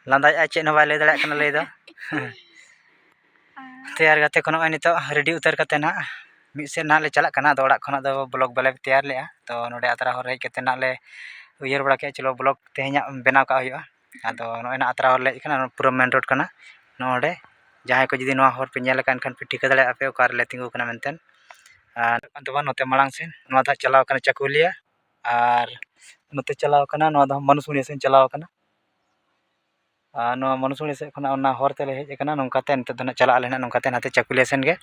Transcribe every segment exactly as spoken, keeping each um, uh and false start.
ᱞᱟᱸᱫᱟᱭᱮᱫᱼᱟᱭ, ᱪᱮᱫ ᱦᱚᱸ ᱵᱟᱭ ᱞᱟᱹᱭ ᱫᱟᱲᱮᱭᱟᱜ ᱠᱟᱱᱟ ᱞᱟᱹᱭ ᱫᱚ᱾ ᱛᱮᱭᱟᱨ ᱠᱟᱛᱮ ᱠᱚ ᱱᱚᱜᱼᱚᱭ ᱱᱤᱛᱚᱜ ᱨᱮᱰᱤ ᱩᱛᱟᱹᱨ ᱠᱟᱛᱮ ᱱᱟᱦᱟᱜ ᱢᱤᱫ ᱥᱮᱫ ᱱᱟᱦᱟᱜ ᱞᱮ ᱪᱟᱞᱟᱜ ᱠᱟᱱᱟ᱾ ᱟᱫᱚ ᱚᱲᱟᱜ ᱠᱷᱚᱱᱟᱜ ᱫᱚ ᱵᱞᱚᱜ ᱵᱟᱞᱮ ᱛᱮᱭᱟᱨ ᱞᱮᱜᱼᱟ᱾ ᱛᱚ ᱱᱚᱰᱮ ᱟᱛᱨᱟ ᱦᱚᱨ ᱨᱮ ᱦᱮᱡ ᱠᱟᱛᱮ ᱱᱟᱦᱟᱜ ᱞᱮ ᱩᱭᱦᱟᱹᱨ ᱵᱟᱲᱟ ᱠᱮᱜᱼᱟ, ᱪᱚᱞᱚ ᱵᱞᱚᱜ ᱛᱮᱦᱮᱧᱟᱜ ᱵᱮᱱᱟᱣ ᱠᱟᱜ ᱦᱩᱭᱩᱜᱼᱟ᱾ ᱟᱫᱚ ᱱᱚᱜᱼᱚᱭ ᱱᱟᱦᱟᱜ ᱟᱛᱨᱟ ᱦᱚᱨ ᱞᱮ ᱦᱮᱡ ᱠᱟᱱᱟ, ᱯᱩᱨᱟᱹ ᱢᱮᱱ ᱨᱳᱰ ᱠᱟᱱᱟ ᱱᱚᱰᱮ᱾ ᱡᱟᱦᱟᱸᱭ ᱠᱚ ᱡᱩᱫᱤ ᱱᱚᱣᱟ ᱦᱚᱨ ᱯᱮ ᱧᱮᱞ ᱟᱠᱟᱫ ᱮᱱᱠᱷᱟᱱ ᱯᱮ ᱴᱷᱤᱠᱟᱹ ᱫᱟᱲᱮᱭᱟᱜᱼᱟ ᱯᱮ ᱚᱠᱟ ᱨᱮᱞᱮ ᱛᱤᱸᱜᱩ ᱠᱟᱱᱟ ᱢᱮᱱᱛᱮ᱾ ᱟᱨ ᱠᱟᱱ ᱛᱟᱵᱚᱱ ᱱᱚᱛᱮ ᱢᱟᱲᱟᱝ ᱥᱮᱱ, ᱱᱚᱣᱟ ᱫᱚ ᱦᱟᱸᱜ ᱪᱟᱞᱟᱣ ᱠᱟᱱᱟ ᱪᱟᱹᱠᱩᱞᱤᱭᱟᱹ, ᱟᱨ ᱱᱚᱛᱮ ᱪᱟᱞᱟᱣ ᱠᱟᱱᱟ, ᱱᱚᱣᱟ ᱫᱚ ᱢᱟᱱᱩᱥᱩᱲᱤᱭᱟᱹ ᱥᱮᱱ ᱪᱟᱞᱟᱣ ᱠᱟᱱᱟ᱾ ᱟᱨ ᱱᱚᱣᱟ ᱢᱟᱱᱩᱥᱩᱲᱤᱭᱟᱹ ᱥᱮᱫ ᱠᱷᱚᱱᱟᱜ ᱚᱱᱟ ᱦᱚᱨ ᱛᱮᱞᱮ ᱦᱮᱡ ᱟᱠᱟᱱᱟ, ᱱᱚᱝᱠᱟ ᱛᱮ ᱱᱤᱛᱚᱜ ᱫᱚ ᱱᱟᱦᱟᱜ ᱪᱟᱞᱟᱜ ᱟᱞᱮ ᱱᱟᱦᱟᱜ ᱱᱚᱝᱠᱟ ᱛᱮ ᱱᱟᱛᱮ ᱪᱟᱹᱠᱩᱞᱤᱭᱟᱹ ᱥᱮᱱ ᱜᱮ᱾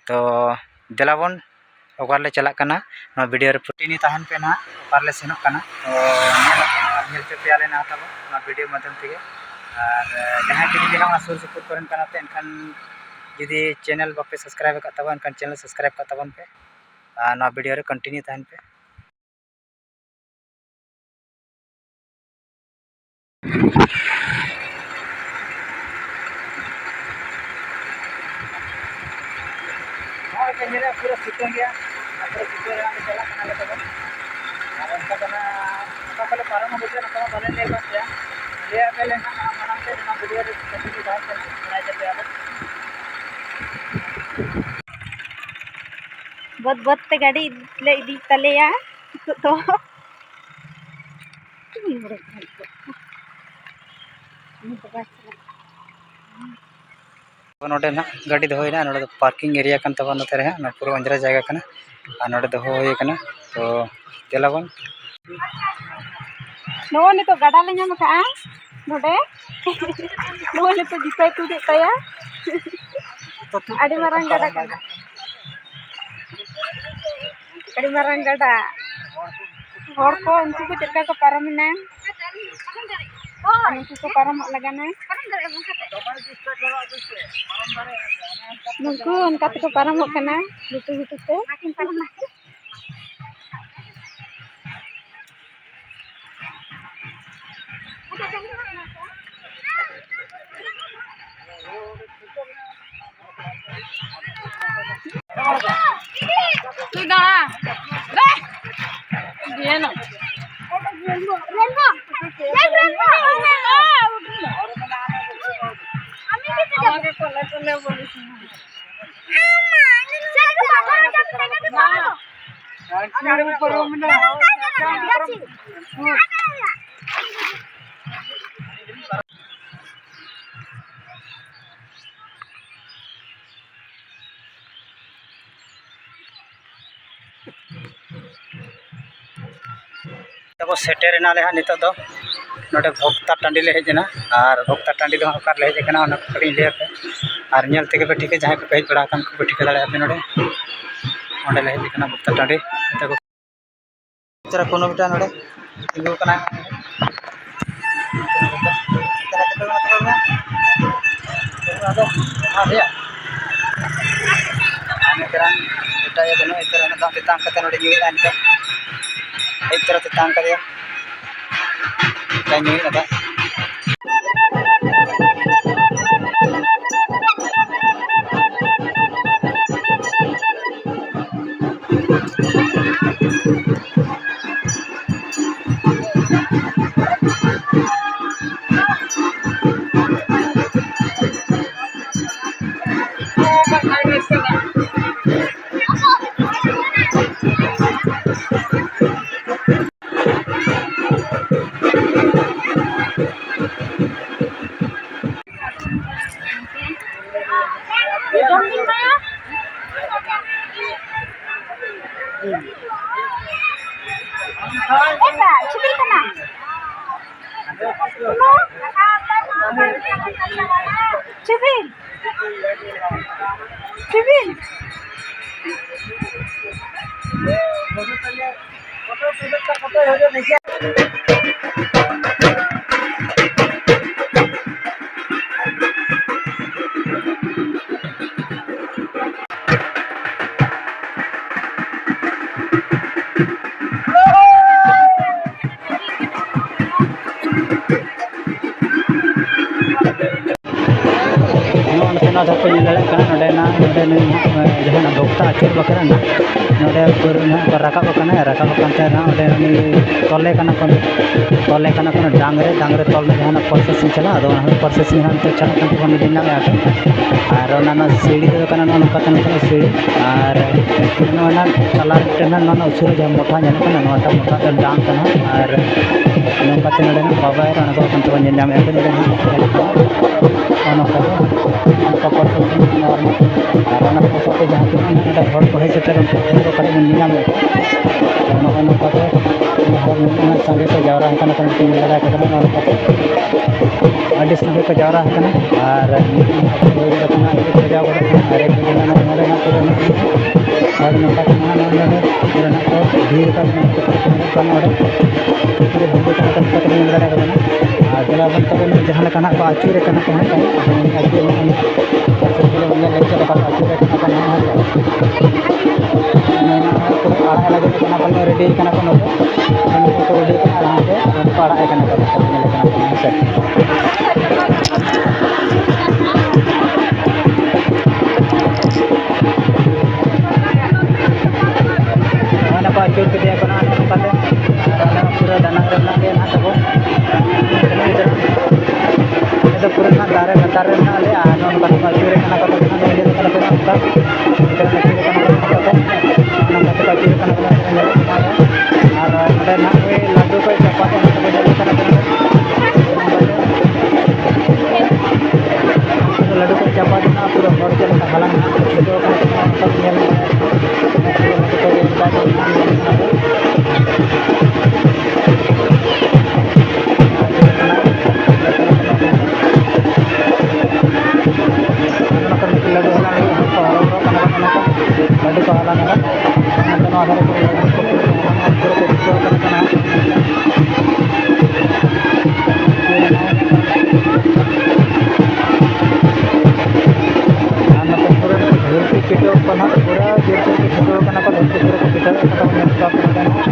ᱛᱚ ᱫᱮᱞᱟ ᱵᱚᱱ ᱚᱠᱟ ᱨᱮᱞᱮ ᱪᱟᱞᱟᱜ ᱠᱟᱱᱟ, ᱱᱚᱣᱟ ᱵᱷᱤᱰᱤᱭᱳ ᱨᱮ ᱠᱚᱱᱴᱤᱱᱤᱭᱩ ᱛᱟᱦᱮᱱ ᱯᱮ ᱱᱟᱦᱟᱜ, ᱚᱠᱟ ᱨᱮᱞᱮ ᱥᱮᱱᱚᱜ ᱠᱟᱱᱟ᱾ ᱛᱚ ᱧᱮᱞ ᱧᱮᱞ ᱦᱚᱪᱚ ᱯᱮᱭᱟᱞᱮ ᱱᱟᱦᱟᱜ ᱛᱟᱵᱚ ᱱᱚᱣᱟ ᱵᱷᱤᱰᱤᱭᱳ ᱢᱟᱫᱽᱫᱷᱚᱢ ᱛᱮᱜᱮ᱾ ᱟᱨ ᱡᱟᱦᱟᱸᱭ ᱯᱮ ᱡᱩᱫᱤ ᱱᱚᱣᱟ ᱥᱩᱨ ᱥᱩᱯᱩᱨ ᱠᱚᱨᱮᱱ ᱠᱟᱱᱟ ᱯᱮ, ᱮᱱᱠᱷᱟᱱ ᱡᱩᱫᱤ ᱪᱮᱱᱮᱞ ᱵᱟᱯᱮ ᱥᱟᱵᱥᱠᱨᱟᱭᱤᱵ ᱟᱠᱟᱫ ᱛᱟᱵᱚᱱ, ᱮᱱᱠᱷᱟᱱ ᱪᱮᱱᱮᱞ ᱥᱟᱵᱥᱠᱨᱟᱭᱤᱵ ᱠᱟᱜ ᱛᱟᱵᱚᱱ ᱯᱮ᱾ ᱟᱨ ᱱᱚᱣᱟ ᱵᱷᱤᱰᱤᱭᱳ ᱨᱮ ᱠᱚᱱᱴᱤᱱᱤᱭᱩ ᱛᱟᱦᱮᱱ ᱯᱮ᱾ ᱱᱚᱜᱼᱚᱭ ᱯᱮ ᱧᱮᱞᱮᱫᱼᱟ, ᱯᱩᱨᱟᱹ ᱥᱤᱛᱩᱝ ᱜᱮᱭᱟ᱾ ᱟᱨ ᱯᱩᱨᱟᱹ ᱥᱤᱛᱩᱝ ᱨᱮ ᱱᱚᱜᱼᱚᱭ ᱪᱟᱞᱟᱜ ᱠᱟᱱᱟᱞᱮ ᱛᱟᱵᱚᱱ᱾ ᱟᱨ ᱚᱱᱠᱟ ᱫᱚ ᱱᱟᱜ ᱚᱠᱟ ᱠᱚᱞᱮ ᱯᱟᱨᱚᱢ ᱟᱹᱜᱩ ᱠᱮᱫᱟ, ᱚᱱᱠᱟ ᱢᱟ ᱵᱟᱞᱮ ᱧᱮᱞ ᱜᱚᱫ ᱠᱮᱫᱟ᱾ ᱞᱟᱹᱭᱟᱫ ᱯᱮᱭᱟᱞᱮ ᱱᱟᱜ ᱢᱟᱲᱟᱝ ᱛᱮ, ᱱᱚᱣᱟ ᱵᱷᱤᱰᱤᱭᱳ ᱨᱮ ᱠᱟᱹᱴᱤᱡ ᱞᱮ ᱛᱟᱦᱮᱱ ᱠᱟᱱᱟ, ᱵᱟᱲᱟᱭ ᱠᱟᱛᱮ ᱟᱞᱮ᱾ ᱵᱟᱹᱫᱽ ᱵᱟᱹᱫᱽ ᱛᱮ ᱜᱟᱹᱰᱤ ᱞᱮ ᱤᱫᱤᱭᱮᱫ ᱛᱟᱞᱮᱭᱟ ᱱᱤᱛᱚᱜ ᱫᱚ᱾ ᱱᱚᱰᱮ ᱱᱟᱦᱟᱜ ᱜᱟᱹᱰᱤ ᱫᱚᱦᱚᱭᱮᱱᱟ, ᱱᱚᱰᱮ ᱫᱚ ᱯᱟᱨᱠᱤᱝ ᱮᱨᱤᱭᱟ ᱠᱟᱱ ᱛᱟᱵᱚᱱᱟ᱾ ᱱᱚᱛᱮ ᱨᱮ ᱦᱟᱸᱜ ᱱᱚᱣᱟ ᱯᱩᱨᱟᱹ ᱚᱸᱡᱽᱨᱟ ᱡᱟᱭᱜᱟ ᱠᱟᱱᱟ, ᱟᱨ ᱱᱚᱰᱮ ᱫᱚᱦᱚ ᱦᱩᱭ ᱠᱟᱱᱟ᱾ ᱛᱚ ᱫᱮᱞᱟ ᱵᱚᱱ᱾ ᱱᱚᱜᱼᱚᱭ ᱱᱤᱛᱚᱜ ᱜᱟᱰᱟ ᱞᱮ ᱧᱟᱢ ᱟᱠᱟᱫᱼᱟ ᱱᱚᱰᱮ᱾ ᱱᱚᱜᱼᱚᱭ ᱱᱤᱛᱚᱜ ᱡᱩᱛᱟᱹᱭ ᱛᱩᱫᱮᱫ ᱛᱟᱭᱟ᱾ ᱟᱹᱰᱤ ᱢᱟᱨᱟᱝ ᱜᱟᱰᱟ ᱠᱟᱱᱟ᱾ ᱟᱹᱰᱤ ᱢᱟᱨᱟᱝ ᱜᱟᱰᱟ᱾ ᱦᱚᱲ ᱠᱚ ᱩᱱᱠᱩ ᱠᱚ ᱪᱮᱫ ᱞᱮᱠᱟ ᱠᱚ ᱯᱟᱨᱚᱢᱮᱱᱟ, ᱩᱱᱠᱩ ᱠᱚ ᱯᱟᱨᱚᱢᱚᱜ ᱞᱟᱜᱟᱱᱟ᱾ ᱱᱩᱠᱩ ᱚᱱᱠᱟ ᱛᱮᱠᱚ ᱯᱟᱨᱚᱢᱚᱜ ᱠᱟᱱᱟ ᱜᱷᱩᱴᱩ ᱜᱷᱩᱴᱩ ᱛᱮ᱾ ᱛᱟᱵᱚ ᱥᱮᱴᱮᱨ ᱮᱱᱟᱞᱮ ᱦᱟᱸᱜ ᱱᱤᱛᱚᱜ ᱫᱚ᱾ ᱱᱚᱰᱮ ᱵᱷᱚᱠᱛᱟ ᱴᱟᱺᱰᱤ ᱞᱮ ᱦᱮᱡ ᱮᱱᱟ᱾ ᱟᱨ ᱵᱷᱚᱠᱛᱟ ᱴᱟᱺᱰᱤ ᱫᱚ ᱦᱟᱸᱜ ᱚᱠᱟ ᱨᱮᱞᱮ ᱦᱮᱡ ᱟᱠᱟᱱᱟ, ᱚᱱᱟ ᱠᱚ ᱠᱟᱹᱴᱤᱡ ᱤᱧ ᱞᱟᱹᱭ ᱟᱯᱮ᱾ ᱟᱨ ᱧᱮᱞ ᱛᱮᱜᱮ ᱯᱮ ᱴᱷᱤᱠᱟᱹ, ᱡᱟᱦᱟᱸᱭ ᱠᱚᱯᱮ ᱦᱮᱡ ᱵᱟᱲᱟ ᱟᱠᱟᱱ ᱠᱚ ᱯᱮ ᱴᱷᱤᱠᱟᱹ ᱫᱟᱲᱮᱭᱟᱜᱼᱟ ᱯᱮ ᱱᱚᱰᱮ᱾ ᱚᱸᱰᱮ ᱞᱮ ᱦᱮᱡ ᱟᱠᱟᱱᱟ ᱵᱷᱚᱠᱛᱟ ᱴᱟᱺᱰᱤ᱾ ᱱᱤᱛᱚᱜ ᱪᱮᱦᱨᱟ ᱠᱳᱱᱳ ᱢᱤᱫᱴᱟᱝ ᱱᱚᱰᱮ ᱛᱤᱸᱜᱩ ᱟᱠᱟᱱᱟ᱾ ᱟᱨ ᱱᱚᱛᱮ ᱨᱮᱱ ᱮᱴᱟᱜ ᱤᱭᱟᱹ ᱫᱚ ᱱᱚᱜᱼᱚᱭ ᱛᱚᱨᱟ ᱫᱟᱜ ᱛᱮᱛᱟᱝ ᱠᱟᱛᱮ ᱱᱚᱰᱮ ᱧᱩᱭᱮᱫᱼᱟ ᱱᱤᱛᱚᱜ᱾ ᱦᱮᱡ ᱛᱚᱨᱟ ᱛᱮᱛᱟᱝ ᱠᱟᱫᱮᱭᱟ᱾ ᱚᱱᱠᱟᱭ ᱧᱩᱭᱮᱫᱼᱟ ᱫᱟᱜ᱾ ᱮᱴᱟᱜ ᱪᱤᱞᱤ ᱠᱟᱱᱟ? ᱪᱤᱞᱤ? ᱪᱤᱞᱤ? ᱱᱚᱜᱼᱚ ᱱᱚᱛᱮ ᱱᱚᱣᱟ ᱫᱷᱟᱨᱮ ᱯᱮ ᱧᱮᱞ ᱫᱟᱲᱮᱭᱟᱜ ᱠᱟᱱᱟ, ᱱᱚᱰᱮᱱᱟᱜ, ᱱᱚᱰᱮ ᱱᱩᱭ ᱦᱟᱸᱜ, ᱡᱟᱦᱟᱱᱟᱜ ᱵᱷᱚᱠᱛᱟ ᱟᱹᱪᱩᱨ ᱵᱟᱠᱷᱨᱟ ᱱᱟᱜ ᱱᱚᱰᱮ ᱯᱩᱨᱟᱹ ᱱᱟᱦᱟᱜ ᱠᱚ ᱨᱟᱠᱟᱵ ᱟᱠᱟᱱᱟ᱾ ᱨᱟᱠᱟᱵ ᱟᱠᱟᱱ ᱛᱮ ᱱᱟᱦᱟᱜ ᱚᱸᱰᱮ ᱩᱱᱤ ᱛᱚᱞᱮ ᱠᱟᱱᱟ ᱠᱚ, ᱛᱚᱞᱮ ᱠᱟᱱᱟ ᱠᱚ ᱰᱟᱝ ᱨᱮ, ᱰᱟᱝ ᱨᱮ ᱛᱚᱞ ᱨᱮᱱᱟᱜ ᱡᱟᱦᱟᱱᱟᱜ process ᱤᱧ ᱪᱟᱞᱟᱜᱼᱟ᱾ ᱟᱫᱚ ᱚᱱᱟ process ᱜᱮ ᱱᱟᱦᱟᱜ ᱱᱤᱛᱚᱜ ᱪᱟᱞᱟᱜ ᱠᱟᱱ ᱛᱟᱵᱚᱱᱟ, ᱵᱤᱱ ᱧᱮᱞ ᱧᱟᱢᱮᱫᱼᱟ ᱯᱮ᱾ ᱟᱨ ᱚᱱᱟ ᱨᱮᱱᱟᱜ ᱥᱤᱲᱤ ᱫᱚ ᱠᱟᱱᱟ ᱱᱚᱜᱼᱚ ᱱᱚᱝᱠᱟ ᱛᱮ, ᱱᱚᱝᱠᱟ ᱥᱤᱲᱤ᱾ ᱟᱨ ᱱᱚᱣᱟ ᱨᱮᱱᱟᱜ ᱛᱟᱞᱟ ᱨᱮ ᱢᱤᱫᱴᱮᱱ ᱱᱟᱦᱟᱜ ᱱᱚᱣᱟ ᱨᱮᱱᱟᱜ ᱩᱥᱩᱞ ᱡᱟᱦᱟᱸ ᱢᱚᱴᱷᱟ ᱧᱮᱞᱚᱜ ᱠᱟᱱᱟ, ᱱᱚᱣᱟᱴᱟᱜ ᱢᱚᱴᱷᱟ ᱫᱚ ᱰᱟᱝ ᱠᱟᱱᱟ᱾ ᱟᱨ ᱱᱚᱝᱠᱟ ᱛᱮ ᱱᱚᱰᱮ ᱱᱟᱦᱟᱜ ᱵᱟᱵᱟᱭ ᱟᱨ ᱚᱱᱟ ᱠᱚ ᱠᱟᱱ ᱛᱟᱵᱚᱱᱟ, ᱧᱮᱞ ᱧᱟᱢᱮᱫᱼᱟ ᱯᱮ ᱱᱚᱰᱮ ᱱᱟᱦᱟᱜ ᱧᱮᱞᱚᱜ ᱠᱟᱱᱟ᱾ ᱱᱚᱜᱼᱚ ᱱᱚᱝᱠᱟ ᱜᱮ, ᱱᱚᱝᱠᱟ ᱯᱚᱨ ᱯᱚᱨ ᱛᱮ ᱱᱚᱣᱟ ᱨᱮᱱᱟᱜ, ᱟᱨ ᱚᱱᱟ ᱯᱚᱨ ᱯᱚᱨ ᱛᱮ ᱡᱟᱦᱟᱸ ᱛᱤᱱᱟᱹᱜ ᱱᱟᱦᱟᱜ ᱱᱚᱰᱮ ᱦᱚᱲ ᱠᱚ ᱦᱮᱡ ᱥᱮᱴᱮᱨ ᱩᱱᱠᱩ ᱠᱚ ᱠᱟᱹᱴᱤᱡ ᱵᱚᱱ ᱧᱮᱞ ᱧᱟᱢᱮᱫ ᱠᱚᱣᱟ᱾ ᱱᱚᱜᱼᱚᱭ ᱱᱚᱝᱠᱟ ᱛᱮ ᱦᱚᱲ ᱱᱩᱱᱟᱹᱜ ᱥᱟᱸᱜᱮ ᱠᱚ ᱡᱟᱣᱨᱟ ᱟᱠᱟᱱᱟ, ᱠᱟᱹᱴᱤᱡ ᱧᱮᱞ ᱫᱟᱲᱮᱭᱟᱠᱚ ᱠᱟᱱᱟ᱾ ᱱᱚᱜᱼᱚ ᱱᱚᱝᱠᱟ ᱛᱮ ᱟᱹᱰᱤ ᱥᱟᱸᱜᱮ ᱠᱚ ᱡᱟᱣᱨᱟ ᱟᱠᱟᱱᱟ᱾ ᱟᱨ ᱢᱤᱫ ᱦᱚᱲ ᱠᱚ ᱦᱩᱭ ᱜᱚᱫ ᱟᱠᱟᱱᱟ, ᱟᱨ ᱠᱚ ᱥᱟᱡᱟᱣ ᱜᱚᱫ ᱟᱠᱟᱱᱟ, ᱟᱨ ᱱᱚᱰᱮ ᱱᱟᱜ ᱯᱩᱨᱟᱹ ᱱᱟᱜ ᱟᱨ ᱱᱚᱝᱠᱟ ᱛᱮ ᱱᱟᱦᱟᱜ ᱱᱚᱜᱼᱚᱭ ᱱᱚᱰᱮ ᱯᱩᱨᱟᱹ ᱱᱟᱜ ᱠᱚ ᱵᱷᱤᱲ ᱟᱠᱟᱱᱟ, ᱱᱚᱰᱮ ᱯᱩᱨᱟᱹ ᱵᱷᱤᱲ ᱟᱠᱟᱱᱟ, ᱱᱚᱝᱠᱟ ᱛᱮ ᱧᱮᱞ ᱫᱟᱲᱮᱭᱟᱜ ᱠᱟᱱᱟ᱾ ᱟᱨ ᱫᱮᱞᱟ ᱵᱚᱱ ᱛᱚᱵᱮ ᱱᱩᱭ ᱡᱟᱦᱟᱸ ᱞᱮᱠᱟ ᱱᱟᱜ ᱠᱚ ᱟᱹᱪᱩᱨᱮ ᱠᱟᱱᱟ ᱠᱚ ᱦᱟᱸᱜ, ᱟᱫᱚ ᱩᱱᱤ ᱟᱹᱪᱩᱨ ᱱᱚᱜᱼᱚᱭ ᱧᱮᱞ ᱞᱮ ᱪᱮᱫ ᱞᱮᱠᱟ ᱠᱚ ᱟᱹᱪᱩᱨᱮ ᱠᱟᱱᱟ ᱠᱚ ᱱᱟᱦᱟᱜ, ᱦᱮᱸ ᱥᱮ᱾ ᱱᱚᱜᱼᱚᱭ ᱱᱟᱦᱟᱜ ᱠᱚ ᱟᱲᱟᱜ ᱞᱟᱹᱜᱤᱫ ᱠᱟᱱᱟ ᱠᱚ, ᱱᱚᱜᱼᱚᱭ ᱨᱮᱰᱤ ᱠᱟᱱᱟ ᱠᱚ ᱱᱩᱠᱩ᱾ ᱱᱩᱠᱩ ᱠᱚ ᱨᱮᱰᱤ ᱠᱟᱱᱟ, ᱟᱨ ᱦᱟᱱᱛᱮ ᱩᱱᱠᱩ ᱠᱚ ᱟᱲᱟᱜ ᱠᱟᱱᱟ ᱠᱚ, ᱱᱚᱝᱠᱟ ᱧᱮᱞ ᱠᱟᱱᱟ ᱠᱚ, ᱦᱮᱸ ᱥᱮ᱾ ᱱᱚᱜᱼᱚᱭ ᱱᱟᱠᱚ ᱟᱹᱪᱩᱨ ᱠᱮᱫᱮᱭᱟ ᱠᱚ ᱱᱟᱦᱟᱜ ᱱᱚᱝᱠᱟ ᱛᱮ᱾ ᱟᱨ ᱚᱱᱟ ᱯᱩᱨᱟᱹ ᱫᱟᱱᱟᱝ ᱨᱮ ᱢᱮᱱᱟᱜ ᱞᱮᱭᱟ ᱱᱟᱦᱟᱜ ᱛᱟᱵᱚ᱾ ᱟᱞᱮ ᱫᱚ ᱯᱩᱨᱟᱹ ᱱᱟᱦᱟᱜ ᱫᱟᱨᱮ ᱞᱟᱛᱟᱨ ᱨᱮ ᱢᱮᱱᱟᱜ ᱞᱮᱭᱟ᱾ ᱟᱨ ᱱᱚᱜᱼᱚ ᱱᱚᱝᱠᱟ ᱛᱮᱠᱚ ᱟᱹᱪᱩᱨᱮ ᱠᱟᱱᱟ ᱠᱚ, ᱛᱚᱵᱮ ᱱᱟᱦᱟᱜ ᱧᱮᱞ ᱠᱟᱱᱟ ᱯᱮ ᱱᱚᱝᱠᱟ᱾ ᱱᱚᱝᱠᱟ ᱛᱮ ᱟᱹᱪᱩᱨᱮ ᱠᱟᱱᱟ ᱠᱚ, ᱧᱮᱞᱚᱜ ᱠᱟᱱᱟ᱾ ᱟᱨ ᱱᱚᱰᱮ ᱱᱟᱦᱟᱜ ᱱᱩᱭ ᱞᱟᱹᱰᱩ ᱠᱚᱭ ᱪᱟᱯᱟᱫ ᱮᱫᱟ, ᱱᱚᱝᱠᱟ ᱛᱮ ᱧᱮᱞᱚᱜ ᱠᱟᱱᱟ ᱯᱮ ᱱᱚᱰᱮ᱾ ᱞᱟᱹᱰᱩ ᱠᱚ ᱪᱟᱯᱟᱫ ᱮᱱᱟ, ᱯᱩᱨᱟᱹ ᱦᱚᱲ ᱪᱮᱫ ᱞᱮᱠᱟ ᱦᱟᱞᱟᱝ ᱱᱟᱦᱟᱜ ᱠᱚ ᱪᱷᱩᱴᱟᱹᱣ ᱟᱠᱟᱱᱟ, ᱚᱱᱟ ᱠᱚ ᱧᱮᱞ ᱢᱮ᱾ ᱯᱩᱨᱟᱹ ᱞᱟᱹᱰᱩ ᱠᱚ ᱧᱮᱞ ᱢᱮ᱾ ᱟᱨ ᱚᱱᱟ ᱠᱚᱨᱮ ᱞᱟᱹᱰᱩ ᱦᱟᱞᱟᱝ ᱞᱟᱹᱜᱤᱫ ᱦᱚᱲ ᱠᱚ ᱦᱚᱨᱚ ᱵᱚᱨᱚᱜ ᱠᱟᱱᱟ, ᱚᱱᱟ ᱠᱚ ᱞᱟᱹᱰᱩ ᱠᱚ ᱦᱟᱞᱟᱝ ᱮᱫᱟ᱾ ᱦᱟᱱᱛᱮ ᱱᱚᱣᱟ ᱫᱷᱟᱨᱮ ᱠᱚᱨᱮ ᱞᱟᱹᱰᱩ ᱠᱚ ᱯᱩᱨᱟᱹ ᱠᱚ ᱦᱟᱞᱟᱝ ᱮᱫᱟ, ᱯᱩᱨᱟᱹ ᱠᱚ ᱪᱷᱩᱴᱟᱹᱣ ᱟᱠᱟᱱᱟ ᱠᱚ ᱱᱟᱦᱟᱜ᱾ ᱟᱨ ᱱᱚᱛᱮ ᱯᱩᱨᱟᱹ ᱫᱷᱩᱞᱠᱤ ᱯᱤᱴᱷᱟᱹ ᱠᱚ ᱱᱟᱦᱟᱜ ᱯᱩᱨᱟᱹ ᱡᱳᱨ ᱥᱳᱨ ᱠᱚ ᱪᱷᱩᱴᱟᱹᱣ ᱠᱟᱱᱟ ᱠᱚ, ᱫᱷᱩᱞᱠᱤ ᱯᱩᱨᱟᱹ ᱠᱚ ᱯᱤᱴᱷᱟᱹᱣᱮᱫ ᱠᱟᱱᱟ ᱠᱚ, ᱧᱮᱞ ᱠᱚᱣᱟ ᱯᱮ ᱱᱚᱰᱮ ᱱᱟᱦᱟᱜ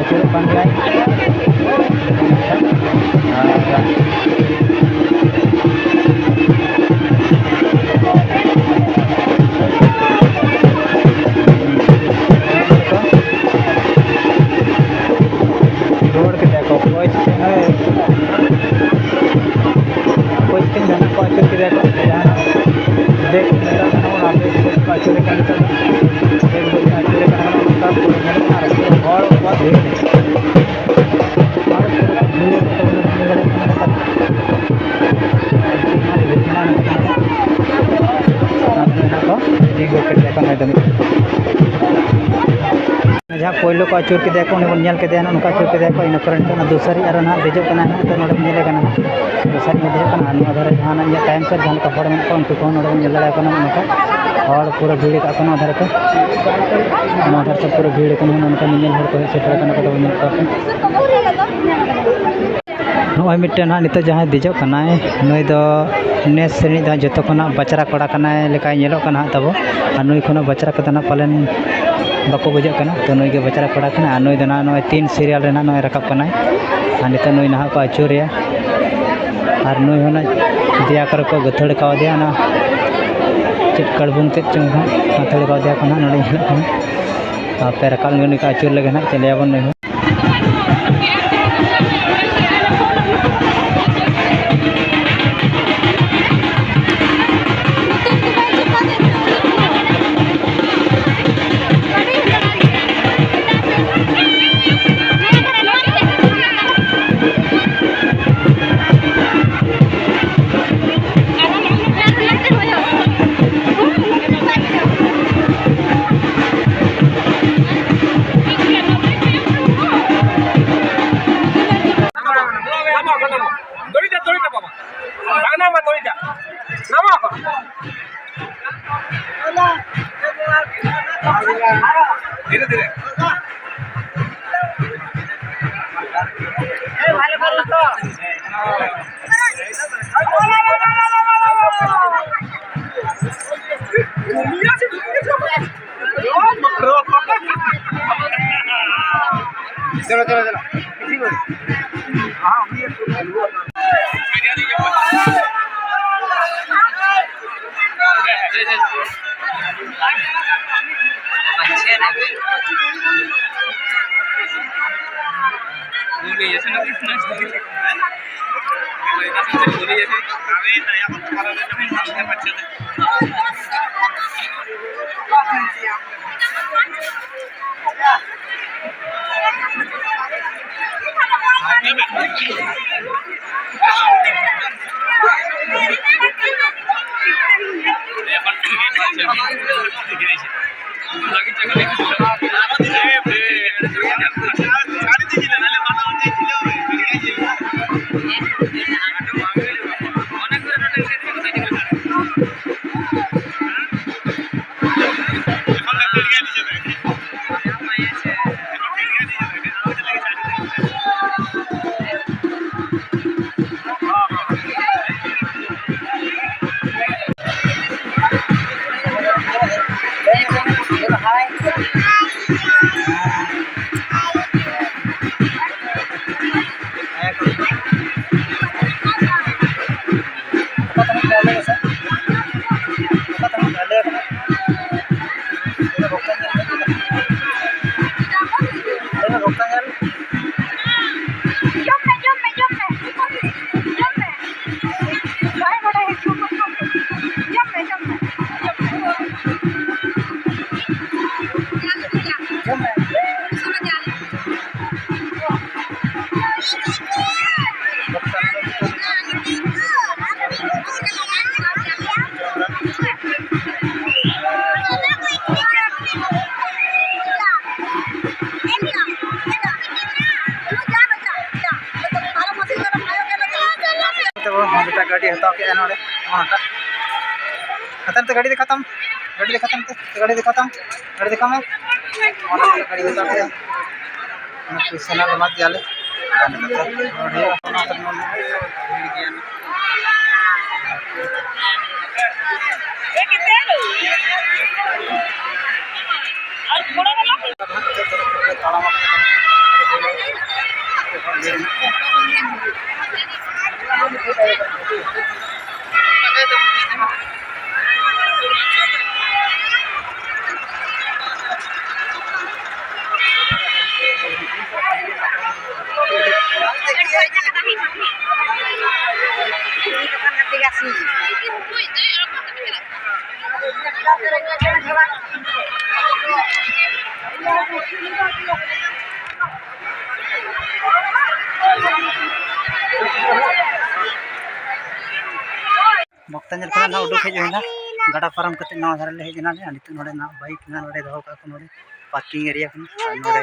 ᱟᱹᱪᱩᱨᱚᱜ ᱠᱟᱱ ᱜᱮᱭᱟᱭ᱾ ᱟᱨ ᱦᱚᱲ ᱠᱚ ᱵᱷᱤᱲ᱾ ᱡᱟᱦᱟᱸ ᱯᱳᱭᱞᱳ ᱠᱚ ᱟᱹᱪᱩᱨ ᱠᱮᱫᱮᱭᱟ ᱠᱚ, ᱚᱸᱰᱮ ᱵᱚᱱ ᱧᱮᱞ ᱠᱮᱫᱮᱭᱟ, ᱱᱚᱜᱼᱚ ᱱᱚᱝᱠᱟ ᱟᱹᱪᱩᱨ ᱠᱮᱫᱮᱭᱟ ᱠᱚ᱾ ᱤᱱᱟᱹ ᱯᱚᱨᱮ ᱱᱤᱛᱚᱜ ᱚᱱᱟ ᱫᱚᱥᱟᱨᱤᱡ ᱟᱨᱚ ᱱᱟᱦᱟᱜ ᱫᱮᱡᱚᱜ ᱠᱟᱱᱟᱭ ᱱᱟᱦᱟᱜ, ᱱᱤᱛᱚᱜ ᱱᱚᱰᱮ ᱵᱚᱱ ᱧᱮᱞᱮ ᱠᱟᱱᱟ ᱱᱟᱦᱟᱜ, ᱫᱚᱥᱟᱨᱤᱡ ᱦᱚᱸ ᱫᱮᱡᱚᱜ ᱠᱟᱱᱟ᱾ ᱟᱨ ᱱᱚᱣᱟ ᱫᱷᱟᱨᱮ ᱡᱟᱦᱟᱱᱟᱜ ᱤᱧᱟᱹᱜ ᱛᱟᱭᱚᱢ ᱥᱮᱫ ᱡᱟᱦᱟᱸ ᱞᱮᱠᱟ ᱦᱚᱲ ᱢᱮᱱᱟᱜ ᱠᱚᱣᱟ, ᱩᱱᱠᱩ ᱠᱚᱦᱚᱸ ᱱᱚᱰᱮ ᱵᱚᱱ ᱧᱮᱞ ᱫᱟᱲᱮᱭᱟᱠᱚ ᱠᱟᱱᱟ᱾ ᱱᱚᱜᱼᱚ ᱱᱚᱝᱠᱟ ᱦᱚᱲ ᱯᱩᱨᱟᱹ ᱵᱷᱤᱲ ᱟᱠᱟᱫ ᱠᱚ ᱱᱚᱣᱟ ᱫᱷᱟᱨᱮ ᱛᱮ, ᱱᱚᱣᱟ ᱫᱷᱟᱨᱮ ᱛᱮ ᱯᱩᱨᱟᱹ ᱵᱷᱤᱲ ᱟᱠᱟᱱᱟ᱾ ᱱᱚᱜᱼᱚ ᱱᱚᱝᱠᱟ ᱧᱮᱧᱮᱞ ᱦᱚᱲ ᱠᱚ ᱦᱮᱡ ᱥᱮᱴᱮᱨ ᱟᱠᱟᱱᱟ, ᱠᱚ ᱵᱚᱱ ᱧᱮᱞ ᱠᱚᱣᱟ᱾ ᱱᱚᱜᱼᱚᱭ ᱢᱤᱫᱴᱮᱱ ᱦᱟᱸᱜ ᱱᱤᱛᱚᱜ ᱡᱟᱦᱟᱸᱭ ᱫᱮᱡᱚᱜ ᱠᱟᱱᱟᱭ, ᱱᱩᱭ ᱫᱚ ᱱᱮᱥ ᱨᱤᱱᱤᱡ ᱫᱚ ᱦᱟᱸᱜ ᱡᱚᱛᱚ ᱠᱷᱚᱱᱟᱜ ᱵᱟᱪᱨᱟ ᱠᱚᱲᱟ ᱠᱟᱱᱟᱭ ᱞᱮᱠᱟᱭ ᱧᱮᱞᱚᱜ ᱠᱟᱱᱟ ᱦᱟᱸᱜ ᱛᱟᱵᱚ᱾ ᱟᱨ ᱱᱩᱭ ᱠᱷᱚᱱᱟᱜ ᱵᱟᱪᱨᱟ ᱠᱚᱫᱚ ᱦᱟᱸᱜ ᱯᱟᱞᱮᱱ ᱵᱟᱠᱚ ᱵᱩᱡᱷᱟᱹᱜ ᱠᱟᱱᱟ᱾ ᱛᱚ, ᱱᱩᱭ ᱜᱮ ᱵᱟᱪᱨᱟ ᱠᱚᱲᱟ ᱠᱟᱱᱟᱭ᱾ ᱟᱨ ᱱᱩᱭ ᱫᱚ ᱱᱟᱦᱟᱜ ᱱᱚᱜᱼᱚᱭ ᱛᱤᱱ serial ᱨᱮ ᱱᱟᱦᱟᱜ ᱱᱚᱜᱼᱚᱭ ᱨᱟᱠᱟᱵ ᱠᱟᱱᱟᱭ᱾ ᱟᱨ ᱱᱤᱛᱚᱜ ᱱᱩᱭ ᱱᱟᱦᱟᱜ ᱠᱚ ᱟᱹᱪᱩᱨᱮᱭᱟ᱾ ᱟᱨ ᱱᱩᱭ ᱦᱚᱸ ᱱᱟᱦᱟᱜ ᱫᱮᱭᱟ ᱠᱚᱨᱮ ᱠᱚ ᱜᱟᱹᱛᱷᱟᱹᱲ ᱠᱟᱣᱫᱮᱭᱟ, ᱚᱱᱟ ᱪᱮᱫ ᱠᱟᱲᱵᱩᱝ ᱪᱮᱫ ᱪᱚᱝ ᱦᱟᱸᱜ ᱜᱟᱹᱛᱷᱟᱹᱲ ᱠᱟᱣᱫᱮᱭᱟ ᱠᱚ ᱱᱟᱦᱟᱜ, ᱱᱚᱰᱮ ᱧᱮᱞᱚᱜ ᱠᱟᱱᱟ᱾ ᱟᱯᱮ ᱨᱟᱠᱟᱵ ᱞᱮᱱ ᱜᱮ ᱱᱩᱭ ᱠᱚ ᱟᱹᱪᱩᱨ ᱞᱮᱜᱮ ᱱᱟᱦᱟᱜ, ᱪᱮᱫ ᱞᱟᱹᱭᱟᱵᱚᱱ ᱱᱩᱭ ᱦᱚᱸ᱾ ᱫᱚᱲᱤ ᱫᱟ, ᱫᱚᱲᱤ ᱫᱟ ᱵᱟᱵᱟ᱾ ᱵᱟᱝ ᱱᱟᱢᱟ ᱫᱚᱲᱤ ᱫᱟ᱾ ᱱᱟᱢᱟ ᱠᱚ᱾ ᱫᱷᱤᱨᱮ ᱫᱷᱤᱨᱮ᱾ चलो, चलो, चलो। ᱡᱚᱢ ᱢᱮ, ᱡᱚᱢ ᱢᱮ, ᱡᱚᱢ ᱢᱮ᱾ ᱡᱚᱢ ᱢᱮ᱾ ᱵᱟᱭ ᱵᱟᱰᱟᱭᱟ ᱡᱚᱢ ᱢᱮ, ᱡᱚᱢ ᱢᱮ, ᱡᱚᱢ ᱢᱮ, ᱡᱚᱢ ᱢᱮ᱾ ᱡᱚᱢ ᱢᱮ᱾ ᱛᱚᱵᱮ ᱢᱤᱫᱴᱟᱝ ᱜᱟᱹᱰᱤ ᱦᱟᱛᱟᱣ ᱠᱮᱫᱼᱟ ᱱᱚᱰᱮ, ᱱᱚᱣᱟᱴᱟᱜ᱾ ᱦᱟᱛᱟᱣ ᱛᱮ ᱜᱟᱹᱰᱤ ᱫᱮᱠᱷᱟᱣ ᱛᱟᱢ, ᱜᱟᱹᱰᱤ ᱫᱮᱠᱷᱟᱣ ᱛᱟᱢ ᱛᱮ, ᱜᱟᱹᱰᱤ ᱫᱮᱠᱷᱟᱣ ᱛᱟᱢ, ᱜᱟᱹᱰᱤ ᱫᱮᱠᱷᱟᱣ ᱢᱮ᱾ ᱚᱱᱟ ᱜᱟᱹᱰᱤ ᱦᱟᱛᱟᱣ ᱠᱮᱫᱼᱟ᱾ ᱚᱱᱟ ᱯᱩᱭᱥᱟᱹ ᱱᱟᱜ ᱮᱢᱟ ᱫᱮᱭᱟᱞᱮ᱾ ᱟᱨ ᱱᱤᱛᱚᱜ ᱫᱚ ᱨᱩᱣᱟᱹᱲ ᱦᱩᱭᱩᱜᱼᱟ᱾ ᱚᱱᱟ ᱛᱮ ᱱᱚᱰᱮ ᱵᱷᱤᱲ ᱜᱮᱭᱟ᱾ ᱛᱟᱧᱮᱞ ᱠᱷᱚᱱᱟᱜ ᱱᱟᱦᱟᱜ ᱩᱰᱩᱠ ᱦᱮᱡ ᱦᱩᱭᱱᱟ, ᱜᱟᱰᱟ ᱯᱟᱨᱚᱢ ᱠᱟᱛᱮ ᱱᱚᱣᱟ ᱫᱷᱟᱨᱮ ᱞᱮ ᱦᱮᱡ ᱮᱱᱟ ᱞᱮ᱾ ᱟᱨ ᱱᱤᱛᱚᱜ ᱱᱚᱰᱮ ᱱᱟᱦᱟᱜ ᱵᱟᱭᱤᱠ ᱱᱟᱦᱟᱜ ᱱᱚᱰᱮ ᱫᱚᱦᱚ ᱠᱟᱜᱼᱟ ᱠᱚ, ᱱᱚᱰᱮ ᱯᱟᱨᱠᱤᱝ ᱮᱨᱤᱭᱟ ᱠᱟᱱᱟ᱾ ᱟᱨ ᱱᱚᱰᱮ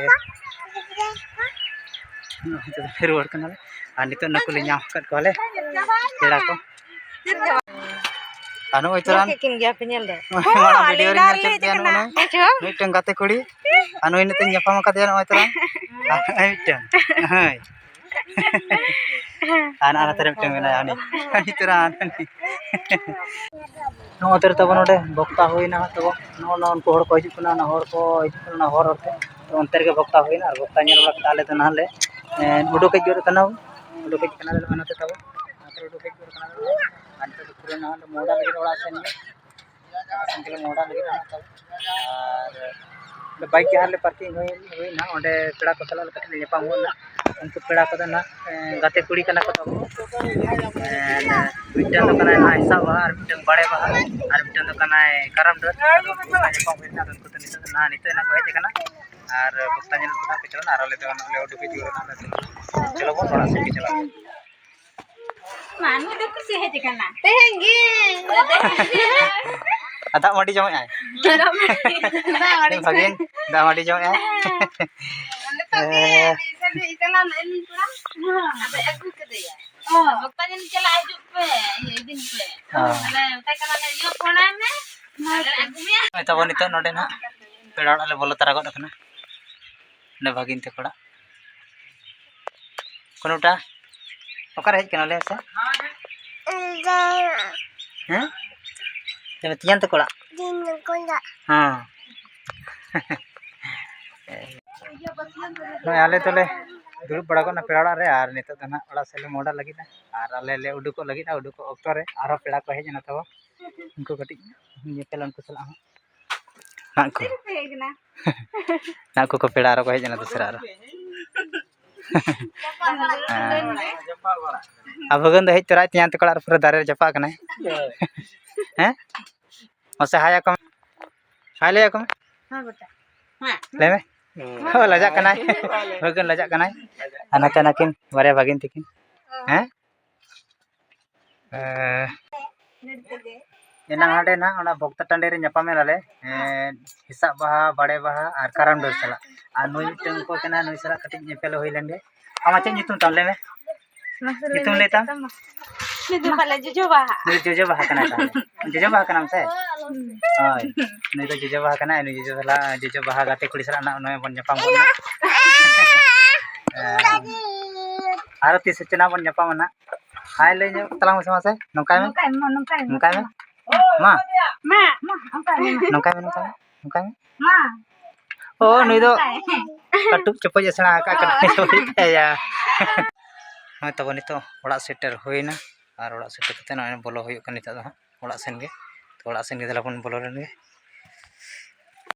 ᱱᱚᱜᱼᱚᱭ ᱛᱚᱵᱮ ᱨᱩᱣᱟᱹᱲ ᱠᱟᱱᱟᱞᱮ᱾ ᱟᱨ ᱱᱤᱛᱚᱜ ᱱᱩᱠᱩ ᱞᱮ ᱧᱟᱢ ᱟᱠᱟᱫ ᱠᱚᱣᱟᱞᱮ, ᱯᱮᱲᱟ ᱠᱚ᱾ ᱟᱨ ᱱᱚᱜᱼᱚᱭ ᱧᱮᱞ ᱛᱚᱨᱟᱱ ᱠᱮᱫ ᱠᱤᱱ ᱜᱮᱭᱟ ᱯᱮ, ᱧᱮᱞ ᱫᱚ᱾ ᱱᱚᱜᱼᱚᱭ ᱢᱟᱲᱟᱝ ᱦᱚᱸ, ᱵᱷᱤᱰᱤᱭᱳ ᱟᱹᱞᱤᱧ ᱨᱮ ᱞᱟᱦᱟ ᱧᱮᱞ ᱨᱮᱞᱤᱧ ᱠᱮᱫ ᱦᱮᱡ ᱯᱮᱭᱟ ᱟᱠᱟᱱᱟ᱾ ᱱᱚᱜᱼᱚᱭ ᱟᱪᱪᱷᱟ᱾ ᱢᱤᱫᱴᱟᱝ ᱜᱟᱛᱮ ᱠᱩᱲᱤ ᱟᱨ ᱱᱩᱭ ᱱᱤᱛᱚᱜ ᱤᱧ ᱧᱟᱯᱟᱢ ᱟᱠᱟᱫᱮᱭᱟ ᱱᱚᱜᱼᱚᱭ ᱛᱚᱨᱟᱱ᱾ ᱟᱨ ᱢᱤᱫᱴᱟᱝ, ᱦᱳᱭ᱾ ᱟᱨ ᱟᱨ ᱱᱚᱛᱮ ᱨᱮ ᱢᱤᱫᱴᱟᱝ ᱢᱮᱱᱟᱭᱟ, ᱩᱱᱤ ᱩᱱᱤ ᱛᱚᱨᱟ ᱦᱟᱱᱟ ᱩᱱᱤ᱾ ᱱᱚᱜᱼᱚ ᱱᱚᱛᱮ ᱨᱮ ᱛᱟᱵᱚᱱ ᱱᱚᱰᱮ ᱵᱚᱠᱛᱟ ᱦᱩᱭᱱᱟ, ᱛᱟᱵᱚᱱ ᱱᱚᱜᱼᱚ ᱱᱚᱣᱟ ᱩᱱᱠᱩ ᱦᱚᱲ ᱠᱚ ᱦᱤᱡᱩᱜ ᱠᱟᱱᱟ, ᱚᱱᱟ ᱦᱚᱲ ᱠᱚ ᱦᱤᱡᱩᱜ ᱠᱟᱱᱟ, ᱚᱱᱟ ᱦᱚᱨ ᱦᱚᱨᱛᱮ᱾ ᱛᱚ ᱚᱱᱛᱮ ᱨᱮᱜᱮ ᱵᱚᱠᱛᱟ ᱦᱩᱭᱱᱟ, ᱟᱨ ᱵᱚᱠᱛᱟ ᱧᱮᱞ ᱵᱟᱲᱟ ᱠᱟᱛᱮ ᱟᱞᱮ ᱫᱚ ᱱᱟᱦᱟᱜ ᱞᱮ, ᱮᱸ, ᱩᱰᱩᱠ ᱦᱮᱡ ᱜᱚᱫ ᱠᱟᱱᱟ, ᱩᱰᱩᱠ ᱦᱮᱡ ᱠᱟᱱᱟ ᱞᱮ ᱱᱚᱜᱼᱚᱭ ᱱᱚᱛᱮ ᱛᱟᱵᱚᱱ᱾ ᱚᱱᱛᱮ ᱨᱮ ᱩᱰᱩᱠ ᱦᱮᱡ ᱜᱚᱫ ᱠᱟᱱᱟ ᱞᱮ᱾ ᱟᱨ ᱱᱤᱛᱚᱜ ᱫᱚ ᱯᱩᱨᱟᱹ ᱱᱟᱦᱟᱜ ᱞᱮ ᱢᱚᱦᱰᱟ ᱞᱟᱹᱜᱤᱫ ᱚᱲᱟᱜ ᱥᱮᱱ ᱜᱮ᱾ ᱥᱮᱱ ᱜᱮᱞᱮ ᱢᱚᱦᱰᱟ ᱞᱟᱹᱜᱤᱫ ᱱᱟᱦᱟᱜ ᱛᱟᱵᱚᱱ᱾ ᱟᱨ ᱚᱸᱰᱮ ᱵᱟᱭᱤᱠ ᱡᱟᱦᱟᱸ ᱨᱮᱞᱮ ᱯᱟᱨᱠᱤᱝ ᱦᱩᱭ, ᱦᱩᱭᱱᱟ, ᱚᱸᱰᱮ ᱯᱮᱲᱟ ᱠᱚ ᱥᱟᱞᱟᱜ ᱞᱮ ᱠᱟᱹᱴᱤᱡ ᱞᱮ ᱧᱟᱯᱟᱢ ᱜᱚᱫ ᱮᱱᱟ᱾ ᱩᱱᱠᱩ ᱯᱮᱲᱟ ᱠᱚᱫᱚ ᱱᱟᱦᱟᱜ, ᱮᱸ, ᱜᱟᱛᱮ ᱠᱩᱲᱤ ᱠᱟᱱᱟ ᱠᱚ ᱛᱟᱵᱚᱱ᱾ ᱮᱸ, ᱢᱤᱫᱴᱟᱝ ᱫᱚ ᱠᱟᱱᱟᱭ ᱱᱟᱦᱟᱜ ᱦᱮᱸᱥᱟᱜ ᱵᱟᱦᱟ, ᱟᱨ ᱢᱤᱫᱴᱟᱝ ᱵᱟᱲᱮ ᱵᱟᱦᱟ, ᱟᱨ ᱢᱤᱫᱴᱟᱝ ᱫᱚ ᱠᱟᱱᱟᱭ ᱠᱟᱨᱟᱢ ᱰᱟᱹᱨ᱾ ᱟᱫᱚ ᱩᱱᱠᱩ ᱥᱟᱞᱟᱜ ᱧᱟᱯᱟᱢ ᱦᱩᱭ ᱞᱮᱱᱟ᱾ ᱟᱫᱚ ᱩᱱᱠᱩ ᱫᱚ ᱱᱤᱛᱚᱜ ᱫᱚ ᱱᱟᱦᱟᱜ, ᱱᱤᱛᱚᱜ ᱱᱟᱦᱟᱜ ᱠᱚ ᱦᱮᱡ ᱟᱠᱟᱱᱟ᱾ ᱟᱨ ᱵᱚᱠᱛᱟ ᱧᱮᱞ ᱠᱚ ᱱᱟᱦᱟᱜ ᱠᱚ ᱪᱟᱞᱟᱣ ᱮᱱᱟ, ᱟᱨ ᱟᱞᱮ ᱫᱚ ᱱᱚᱜᱼᱚᱭ ᱞᱮ ᱩᱰᱩᱠ ᱦᱤᱡᱩᱜ ᱠᱟᱱᱟ᱾ ᱪᱚᱞᱚ ᱵᱚᱱ ᱚᱲᱟᱜ ᱥᱮᱫ ᱜᱮ ᱪᱟᱞᱟᱜ ᱦᱩᱭᱩᱜᱼᱟ᱾ ᱢᱟ, ᱱᱩᱭ ᱫᱚ ᱠᱩᱥᱤ ᱦᱮᱡ ᱟᱠᱟᱱᱟ᱾ ᱛᱮᱦᱮᱧ ᱜᱮ᱾ ᱟᱨ ᱫᱟᱜ ᱢᱟᱹᱰᱤ ᱡᱚᱢᱮᱜᱼᱟᱭ᱾ ᱫᱟᱜ ᱢᱟᱹᱰᱤ᱾ ᱫᱟᱜ ᱢᱟᱹᱰᱤ ᱵᱷᱟᱹᱜᱤᱱ, ᱫᱟᱜ ᱢᱟᱹᱰᱤ ᱡᱚᱢᱮᱜᱼᱟᱭ᱾ ᱱᱤᱛᱚᱜ ᱜᱮ ᱦᱮᱸ᱾ ᱪᱟᱞᱟᱣ ᱞᱮᱱᱟ ᱞᱤᱧ ᱛᱷᱚᱲᱟ᱾ ᱟᱫᱚ ᱟᱹᱜᱩ ᱠᱮᱫᱮᱭᱟ᱾ ᱚ᱾ ᱵᱚᱠᱛᱟ ᱧᱮᱞ ᱪᱟᱞᱟᱜ ᱦᱤᱡᱩᱜ ᱯᱮ, ᱤᱭᱟᱹ, ᱤᱫᱤᱧ ᱯᱮ᱾ ᱚ᱾ ᱟᱞᱮ ᱢᱮᱛᱟᱭ ᱠᱟᱱᱟᱞᱮ, ᱤᱭᱟᱹ, ᱯᱷᱳᱱᱟᱭ ᱢᱮ᱾ ᱟᱞᱮ ᱟᱹᱜᱩ ᱢᱮᱭᱟ᱾ ᱱᱚᱜᱼᱚᱭ ᱛᱟᱵᱚᱱ ᱱᱤᱛᱚᱜ ᱱᱚᱰᱮ ᱱᱟᱦᱟᱜ ᱯᱮᱲᱟ ᱚᱲᱟᱜ ᱞᱮ ᱵᱚᱞᱚ ᱛᱟᱨᱟ ᱜᱚᱫ ᱟᱠᱟᱱᱟ᱾ ᱱᱚᱰᱮ ᱵᱷᱟᱹᱜᱤᱱ ᱛᱟᱠᱚ ᱚᱲᱟᱜ᱾ ᱠᱳᱱᱳᱴᱟ ᱚᱠᱟᱨᱮ ᱦᱮᱡ ᱠᱟᱱᱟ, ᱞᱟᱹᱭ ᱢᱮᱥᱮ? ᱦᱮᱸ? ᱞᱟᱹᱭ ᱢᱮ, ᱛᱮᱧᱟᱝ ᱛᱟᱠᱚ ᱚᱲᱟᱜ? ᱦᱮᱸ᱾ ᱱᱚᱜᱼᱚᱭ ᱟᱞᱮ ᱫᱚᱞᱮ ᱫᱩᱲᱩᱵ ᱵᱟᱲᱟ ᱜᱚᱫ ᱮᱱᱟ ᱯᱮᱲᱟ ᱚᱲᱟᱜ ᱨᱮ, ᱟᱨ ᱱᱤᱛᱚᱜ ᱫᱚ ᱱᱟᱦᱟᱜ ᱚᱲᱟᱜ ᱥᱮᱫ ᱞᱮ ᱢᱚᱦᱰᱟ ᱞᱟᱹᱜᱤᱫᱼᱟ᱾ ᱟᱨ ᱟᱞᱮ ᱞᱮ ᱩᱰᱩᱠᱚᱜ ᱞᱟᱹᱜᱤᱫᱼᱟ᱾ ᱩᱰᱩᱠᱚᱜ ᱚᱠᱛᱚ ᱨᱮ ᱟᱨᱦᱚᱸ ᱯᱮᱲᱟ ᱠᱚ ᱦᱮᱡ ᱮᱱᱟ ᱛᱟᱵᱚ, ᱩᱱᱠᱩ ᱠᱟᱹᱴᱤᱡ ᱧᱮᱯᱮᱞ ᱩᱱᱠᱩ ᱥᱟᱞᱟᱜ ᱦᱚᱸ᱾ ᱱᱟᱜ ᱠᱚ᱾ ᱛᱤᱨᱮᱯᱮ ᱦᱮᱡ ᱮᱱᱟ? ᱱᱟᱜ ᱠᱚ, ᱠᱚ ᱯᱮᱲᱟ ᱟᱨᱚ ᱠᱚ ᱦᱮᱡ ᱮᱱᱟ ᱫᱚᱥᱨᱟ ᱟᱨᱚ᱾ ᱦᱮᱸ᱾ ᱟᱨ ᱵᱷᱟᱹᱜᱟᱹᱱ ᱫᱚ ᱦᱮᱡ ᱛᱚᱨᱟᱭ ᱛᱤᱧᱟ, ᱛᱮᱠᱚ ᱚᱲᱟᱜ ᱨᱮ ᱯᱩᱨᱟᱹ ᱫᱟᱨᱮ ᱨᱮ ᱡᱟᱯᱟᱜ ᱠᱟᱱᱟᱭ᱾ ᱦᱮᱸ? ᱢᱟᱥᱮ ᱦᱟᱭ ᱟᱠᱚ ᱢᱮ᱾ ᱦᱟᱭ ᱞᱟᱹᱭ ᱟᱠᱚ ᱢᱮ᱾ ᱦᱮᱸ, ᱵᱮᱴᱟ᱾ ᱦᱮᱸ᱾ ᱞᱟᱹᱭ ᱢᱮ᱾ ᱦᱮᱸ᱾ ᱦᱳᱭ, ᱞᱟᱡᱟᱜ ᱠᱟᱱᱟᱭ᱾ ᱵᱷᱟᱹᱜᱟᱹᱱ ᱞᱟᱡᱟᱜ ᱠᱟᱱᱟᱭ᱾ ᱟᱨ ᱱᱟᱛᱮ ᱱᱟᱹᱠᱤᱱ ᱵᱟᱨᱭᱟ ᱵᱷᱟᱹᱜᱤᱱ ᱛᱟᱹᱠᱤᱱ᱾ ᱦᱮᱸ? ᱮ, ᱮᱱᱟᱝ ᱦᱟᱸᱰᱮ ᱱᱟᱜ ᱚᱱᱟ ᱵᱷᱚᱠᱛᱟ ᱴᱟᱺᱰᱤ ᱨᱮ ᱧᱟᱯᱟᱢ ᱮᱱᱟᱞᱮ᱾ ᱦᱮᱸ, ᱦᱮᱸᱥᱟᱜ ᱵᱟᱦᱟ, ᱵᱟᱲᱮ ᱵᱟᱦᱟ ᱟᱨ ᱠᱟᱨᱟᱢ ᱰᱟᱹᱨ ᱥᱟᱞᱟᱜ᱾ ᱟᱨ ᱱᱩᱭ ᱢᱤᱫᱴᱟᱝ ᱚᱠᱚᱭ ᱠᱟᱱᱟ, ᱱᱩᱭ ᱥᱟᱞᱟᱜ ᱠᱟᱹᱴᱤᱡ ᱧᱮᱯᱮᱞ ᱦᱩᱭ ᱞᱮᱱ ᱜᱮ᱾ ᱟᱢᱟᱜ ᱪᱮᱫ ᱧᱩᱛᱩᱢ ᱛᱟᱢ? ᱞᱟᱹᱭ ᱢᱮ᱾ ᱢᱟᱥᱮ ᱞᱟᱹᱭ ᱧᱩᱛᱩᱢ ᱢᱮ ᱞᱟᱹᱭ ᱛᱟᱢ? ᱪᱮᱫ ᱛᱟᱢ? ᱱᱩᱭ ᱫᱚ ᱯᱟᱞᱮ ᱡᱚᱡᱚ ᱵᱟᱦᱟ᱾ ᱱᱩᱭ ᱡᱚᱡᱚ ᱵᱟᱦᱟ ᱠᱟᱱᱟᱭ ᱛᱟᱦᱞᱮ᱾ ᱡᱚᱡᱚ ᱵᱟᱦᱟ ᱠᱟᱱᱟᱢ ᱥᱮ? ᱦᱩᱸ᱾ ᱦᱳᱭ᱾ ᱱᱩᱭ ᱫᱚ ᱡᱚᱡᱚ ᱵᱟᱦᱟ ᱠᱟᱱᱟᱭ, ᱱᱩᱭ ᱡᱚᱡᱚ ᱥᱟᱞᱟᱜ, ᱡᱚᱡᱚ ᱵᱟᱦᱟ ᱜᱟᱛᱮ ᱠᱩᱲᱤ ᱥᱟᱞᱟᱜ ᱱᱟᱜ ᱱᱚᱜᱼᱚᱭ ᱵᱚᱱ ᱧᱟᱯᱟᱢ ᱜᱚᱫ ᱱᱟ᱾ ᱦᱮᱸ᱾ ᱟᱨᱚ ᱛᱤᱥ ᱪᱚ ᱱᱟᱜ ᱵᱚᱱ ᱧᱟᱯᱟᱢᱟ ᱱᱟᱜ᱾ ᱦᱟᱭ ᱞᱟᱹᱭ ᱧᱚᱜ ᱛᱟᱞᱟᱝ ᱢᱮᱥᱮ ᱢᱟᱥᱮ, ᱱᱚᱝᱠᱟᱭ ᱢᱮ᱾ ᱱᱚᱝᱠᱟᱭ ᱢᱮ, ᱱᱚᱝᱠᱟᱭ ᱢᱮ᱾ ᱢᱟ᱾ ᱢᱟ, ᱢᱟ, ᱚᱱᱠᱟᱭ ᱢᱮ, ᱢᱟ᱾ ᱱᱚᱝᱠᱟᱭ ᱢᱮ, ᱱᱚᱝᱠᱟᱭ ᱢᱮ, ᱱᱚᱝᱠᱟᱭ ᱢᱮ᱾ ᱢᱟ᱾ ᱳ, ᱱᱩᱭ ᱫᱚ ᱱᱚᱝᱠᱟᱭ ᱢᱮ᱾ ᱠᱟᱹᱴᱩᱵ ᱪᱚᱯᱚᱡ ᱮ ᱥᱮᱬᱟ ᱟᱠᱟᱫ ᱠᱟᱱᱟ, ᱱᱩᱭ ᱫᱚ ᱦᱩᱭᱩᱜ ᱛᱟᱭᱟ᱾ ᱦᱳᱭ, ᱛᱟᱵᱚ ᱱᱤᱛᱚᱜ ᱚᱲᱟᱜ ᱥᱮᱴᱮᱨ ᱦᱩᱭᱱᱟ, ᱟᱨ ᱚᱲᱟᱜ ᱥᱮᱴᱮᱨ ᱠᱟᱛᱮ ᱱᱚᱜᱼᱚᱭ ᱵᱚᱞᱚ ᱦᱩᱭᱩᱜ ᱠᱟᱱᱟ ᱱᱤᱛᱚᱜ ᱫᱚ ᱦᱟᱸᱜ ᱚᱲᱟᱜ ᱥᱮᱱ ᱜᱮ᱾ ᱛᱚ, ᱚᱲᱟᱜ ᱥᱮᱱ ᱜᱮ ᱫᱮᱞᱟ ᱵᱚᱱ ᱵᱚᱞᱚ ᱞᱮᱱ ᱜᱮ᱾